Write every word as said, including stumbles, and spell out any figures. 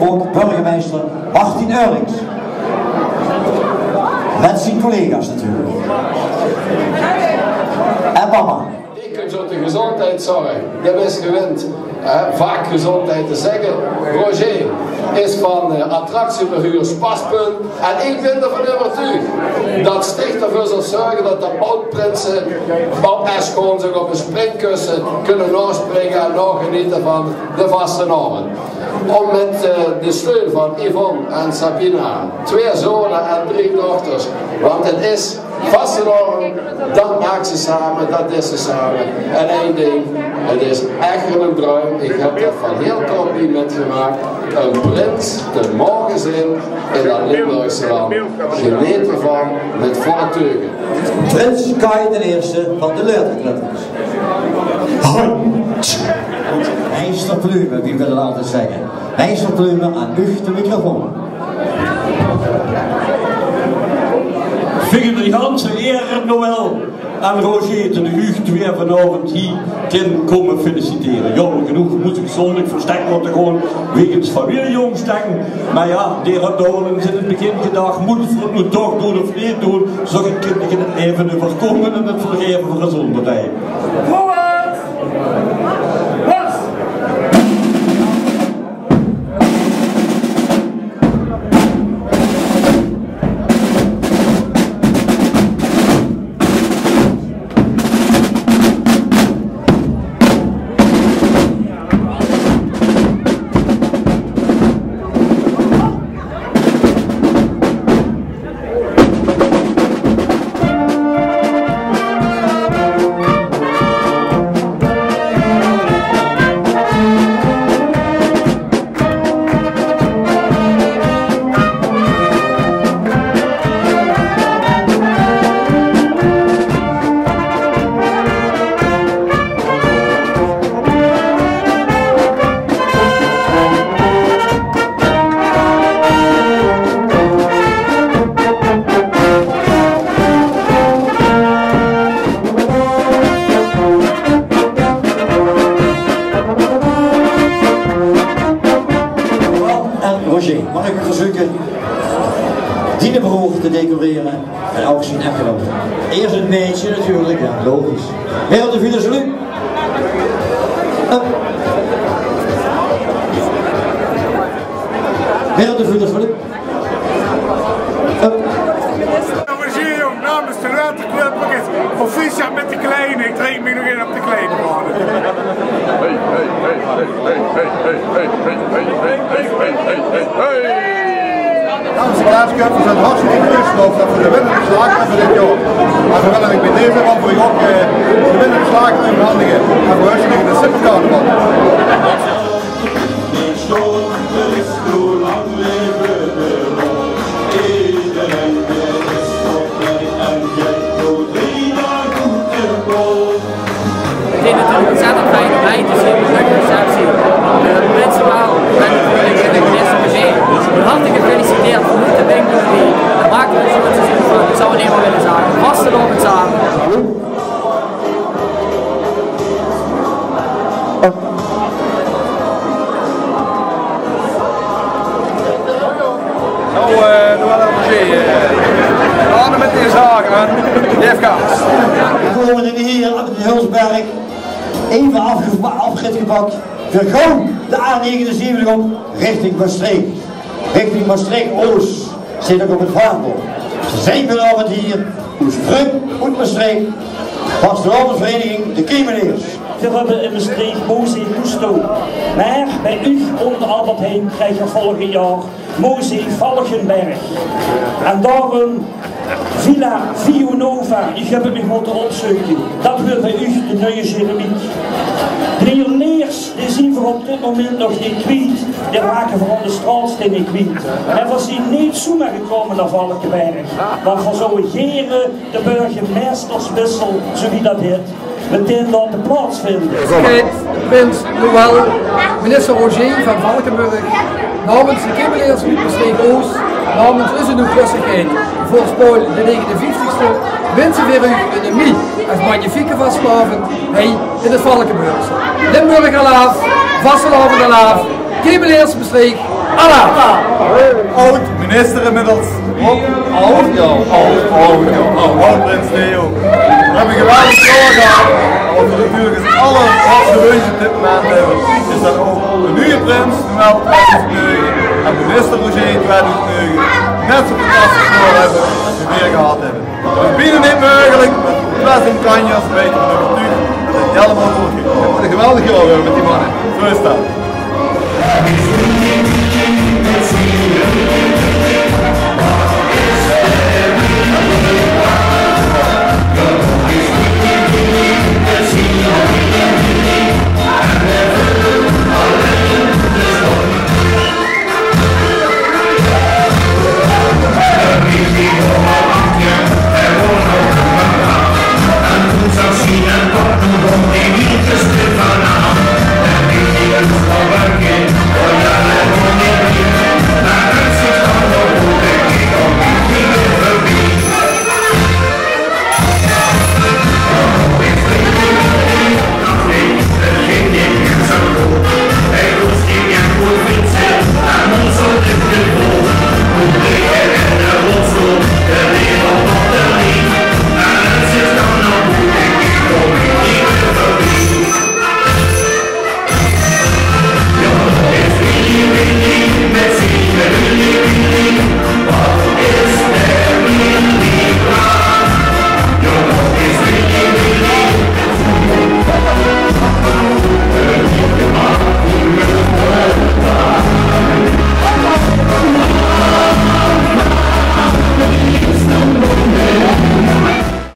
Ouch burgemeister Martin Eurlings. Mit zien collega's natuurlik. En mama. Ich kin zo de gezondheid zörge. Det is gewend, hè, vaak gezondheid te zègke. Roger is van, eh, attractieverhuur Spaspunt. En ich bin d'rvan euvertuug det Stichter d'rveur zal zörge det de poutprinse op Eschhoorn zich op ein springkusse kinne naospringe en naogeniete van de vastenaovend. Óm mit, eh, de steun van Yvonne en Sabina, twee zone en drie dochters, want 't is vastenaovend, det maak ze same, det deis ze same. En ein ding, 't is ech ein druim, ich höb det van hieël kort bie mitgemaak, ein prins te moge zeen in det Limburgse land. Geneet d'rvan mit volle teuge. Prins Kai d'n Ierste van de Leurterklutters. Hoi. Meister Plume, wie wille v'r altied zègke. Meister Plume, aan uch de microfoon. Veur de ganse eer, Noël, aan Roger, det geer uch twee vanaovend hie kint kómme feliciteren. Jaomer genóg mós ich zóndig veur stek mótte gaon, wegens familieómstendj. Mer jao, de Radouwelings in 't begin gedach, mótte v'r 't noe toch doon of neet doon? Zóch ich, kin ich 't effe euverkómme en 't vergeve veur ein zónde. En Roger, maag ich uch verzeuke diene broor te decorere en ouch zien echtgenoot? Ieërs 't meidje natuurlik, jao, logisch. Weer op de villers, Luc. Hup. Weer op de villers, Luc. Hup. Dames en heren, jóng, namens de Leurterklutters, proficiat mit de kleine. Ich drink mich nog in op de kleine. Hey, hey, hey. Dames en heren, v'r zeen hartstikke enthousiast euver de winnende slager van dit jaor. En v'r wille bie deze van veur uch ouch, eh, de winnende slager euverhandige. En veur uch nog eine super carnaval. Het is natuurlijk ontzettend fijn om bij te zijn, een leuke receptie. Eh, de mensen waren, en natuurlijk in de eerste museum. Van harte gefeliciteerd, van harte dank voor die. Dat maakt het een soort seizoen van. Ik zou alleen maar willen zeggen, vastelaovend same. Noe, eh, noe waal, eh, aan mit die zaken, man. Jef kaas. V'r kómme noe hie op de Hulsberg. Effe aafge-, aafrit gepak. V'r gaon de A negenenzeventig op richting Mestreech. Richting Mestreech-Oos. Zit ouch op 't vaandel. Ze zeen vanaovend hie, oos vrun oet Mestreech, vastelaovesvereiniging De Kemeleers. Veer höbbe in Mestreech Mosee Cousteau. Mer bie uch ónger de Albert Heijn krieg geer volgend jaor Mosee Valkenberg. En daorum Villa Vionova, ich höb 't nog mótte opzeuke. Dat weurt bie uch de nuie Jeremie. De rieleers, die zien v'r op dit moment nog neet kwiet. Die make v'r ózze straotstein neet kwiet. En v'r zien neet zoemer gekómme nao Valkeberg. Want v'r zouwe gere de burgemeisterswissel, zoe wie dat hèt, meteen laote plaatsvinde. Prins Noël, minister Roger van Valkenburg, namens de Kemeleers oet Mestreech-Oos, namens eus Hoeglöstegheid Vorst Paul de negenenvieftigste, winse veer uch eine mie es magnifieke vastelaovend hie in 't Valkebergse. Limburg alaaf, vastelaovend alaaf, Gemelingse Mestreech, alaaf! Oud-minister inmiddels. Oud, jao, oud, oud, jao, oud, oud-prins Leo. Veer höbbe e geweldig jaor gehad. Wat veer natuurlik es allergroetste wunsj op dit moment höbbe, is det ouch de nuje prins, Noël twieëdoezend nege, en minister Roger twieëdoezend nege net zoe'n fantastisch jaor höbbe es veer gehad höbbe. 't Is bienao neet meugelik, mer veer zeen kanjers, wete veer 't natuurlik, det 't hielemaol good geit. 't Weurt e geweldig jaor weer mit die manne. Zoe is det.